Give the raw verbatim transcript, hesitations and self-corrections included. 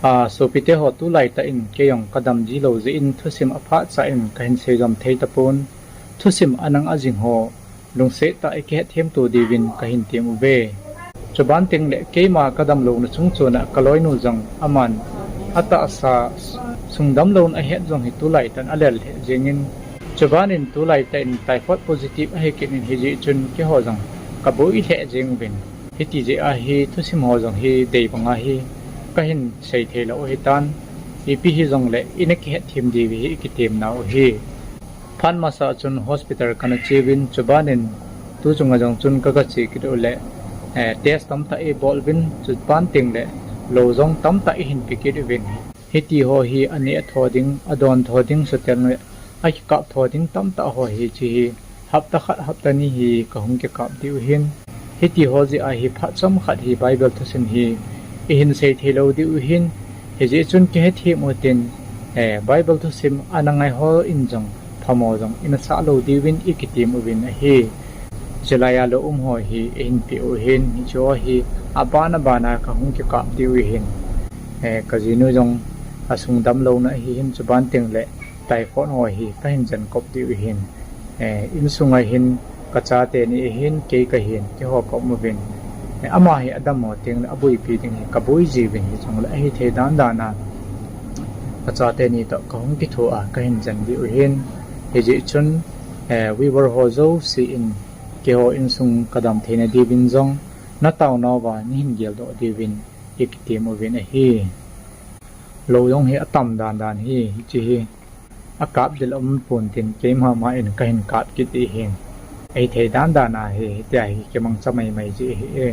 A, sopite ho, tulaitah in kei jong kadam jilou jeh in thusim aphat cha in kahin seijom thei tapon, thusim anang ajing ho lungset tah a ikihet them to diuvin kahin tem uve. Chuban tengle keima kadam louna chungchon a kaloinu jong aman atahsa sungdam louna ahet jong hi tulaitah in alel lheh jengin, chuban in tulaitah in typhoid positive ahi kit in, hijeh chun keiho jong kaboi lheh jeng uvin. Hiti jeh a hi thusim ho jong hi dei banga hi kahin sei theilou u ahitan, ipi hijongle ina kihet them diu hi ikitem nau ahi. Phat masa chun hospital kana cheuvin, chuban in tu chunga jong chun kaga che kit uleh, eh, test tamtah eibol uvin, chuban tengle lou jong tamtah eihin pe kit uvin. Hiti ho hi aneh tho ding, adon tho ding, suhtel le akikap tho ding tamtah ho hi, hiche hi hapta khat hapta ni hi kahung kikap diu ahin. Hiti ho jeh a hi phat chomkhat hi Bible thusim hi ihin sei theilou diu ahin. Hijeh chun kihethem utin, eh, Bible thusim ana ngai ho in jong phamo jong ina sah lou diuvin ikitem uvin ahi. Chulai a lou um ho hi eihin peh u ahin, hiche ho hi aban aban a kahung kikap diu ahin. Eh, kajinu jong asungdam louna ahi hin, chuban tengle typhoid ho hi kahin jen kop diu ahin. Eh, insunga hin kachate ni ahin, kei kahin, keiho kaum uvin. Eh, ama hi adam ho tengle aboipi ding hi kaboi jiuvin, hijongle ahithei dan dan a kachate ni toh kahung kitho a kahin jen diu ahin. Hijeh chun, eh, viewer ho jouse in keiho insung kadam theina diuvin jong nataonauva neihin geldoh diuvin ikitem uvin ahi. Lou jong hi atam dan dan hi, hiche hi akap ding um pon tin, keima ma in kahin kap kit ahin. Ahithei dan dan a hi hitia hi kimangcha maimai ji ahi e.